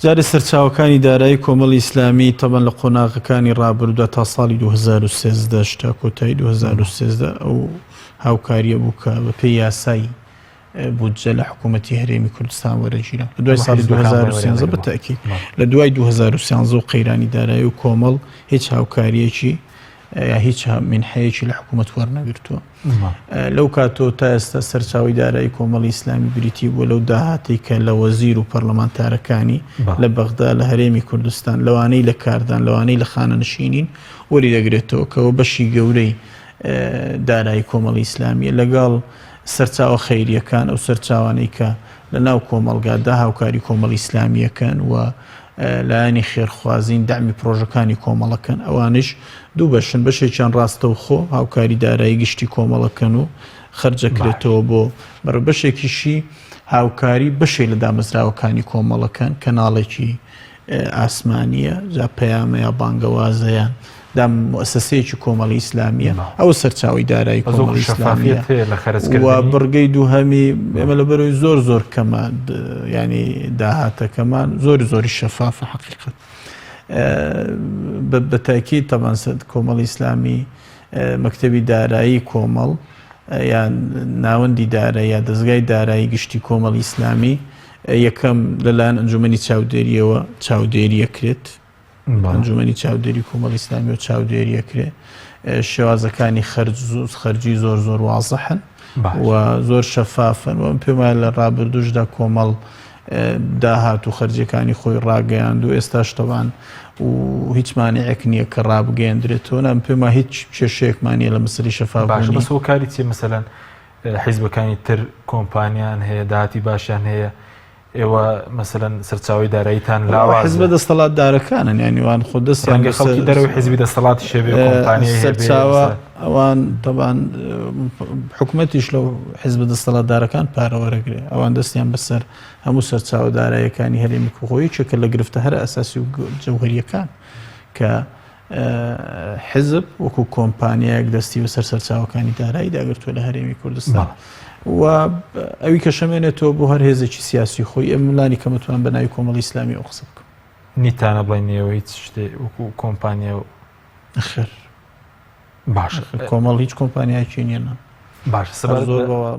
جارێ سەرچاوەکانی دارایی کۆمەڵی ئیسلامی تەبەن لە قۆناغەکانی ڕابردوودا تا ساڵی 2013 تا کۆتایی 2013 ئەو هاوکاریە بوو کە بە پێی یاسای بودجە لە حکوومەتی هەرێمی کوردستان وەرەگیرا لە دوای ساڵی 2013 بە تاکی لە دوای 2013 و قەیرانی دارایی و کۆمەڵ هیچ هاوکاریەکی یا هیچ مینحەیەکی لە حکوومەت وەرنەگرتووە لەو کاتەوە تا ئێستا سەرچاوی دارایی کۆمەڵی ئیسلامی بریتی بووە لەو داهاتی کە لە وەزیر و پەرلەمانتارەکانی لە بەغدا لە هەرێمی کوردستان لەوانەی لە کاردان لەوانەی لە خانەنشینین وەری دەگرێتەوە کەەوە بەشی گەورەی دارایی کۆمەڵی ئیسلامیە لەگەڵ سەرچاوە خەیریەکان ئەو سەرچاوانەی کە لە ناو کۆمەڵگادا هاوکاری کۆمەڵی ئیسلامیەکەن و لایەنی خێرخوازین دەعمی پرۆژەکانی کۆمەڵەکەن ئەوانش دوو بەشن بەشێکیان ڕاستەوخۆ هاوکاری دارایی گشتی کۆمەڵەکەن و خەرجەکرێتەوە بۆ بەڕ بەشێکیشی هاوکاری بەشێک لە دامەزراوەکانی کۆمەڵەکەن کەناڵێکی ئاسمانییە جا پەیامە یا بانگەوازە یان دام موسسەیەکی کۆمەڵی ئیسلامیە ئەوە سەرچاوی دارایی کۆمەڵی ئیسلامیە و بڕگەی دووهەمی ئێمە لە بەرەوەی زۆر زۆر کەمە ینی داهاتەکەمان زۆر زۆری شەفافە حقیقت بە تەئکید تەبان کۆمەڵی ئیسلامی مەکتەبی دارایی کۆمەڵ یان ناوەندی دارایی یا دەزگای دارایی گشتی کۆمەڵی ئیسلامی یەکەم لەلایەن ئەنجومەنی چاودێریەوە چاودێریەکرێت ئەنجومەنی چاودێری کۆمەڵی ئیسلامی و چاودێریەکرێ شێوازەکانی خەرج خەرجی زۆر زۆر وازحن و زۆر شەفافن و پێم وایە لە ڕابردوشدا کۆمەڵ داهات و خەرجیەکانی خۆی ڕاگەیاند و ئێستاش تەوان و هیچ مانعێک نییە کە ڕابگەیەندرێتەوە نام پێم وایە هیچ کێشەیەکمان نییە لە مەسەلەی شەفاف باشە بەس هۆکاری چیە مەسەلەن حیزبەکانی تر کۆمپانیان هەیە داهاتی باشیان هەیە ئێوە مەسەلەن سەرچاوی داراییتان لاوازە حزبە دەستەڵاتدارەکانن یانی وان خۆ دەستیان ڕەنگە خەڵکی دەرەوەی حزبی دەستەڵاتیش هەبێ کۆمپانیای هەبێ سەرچاوە ئەوان تەبان حکومەتیش لەو حزبە دەستەڵاتدارەکان پارە وەرەگرێ ئەوان دەستیان بەسەر هەموو سەرچاوە دارایەکانی هەرێمی خۆ یەکێکە لە گرفتە هەرە ئەساسی و جەوهەریەکان کە حزب وەکو کۆمپانیایەک دەستی بەسەر سەرچاوەکانی دارایی داگرتووە لە هەرێمی کوردستان و ئەوی کە شەمێنێتەوە بۆ هەر هێزێکی سیاسی خۆی ئەم لانی کەمەتوان بە ناوی کۆمەڵی ئیسلامی ئەو قسە بکەم نیتانە بڵێن ئێوە هیچ شتێ وەکو کۆمپانیا و خێر باشە کۆمەڵ هیچ کۆمپانیایەکی نییە باشە سەبارەت زۆر بە بەوە.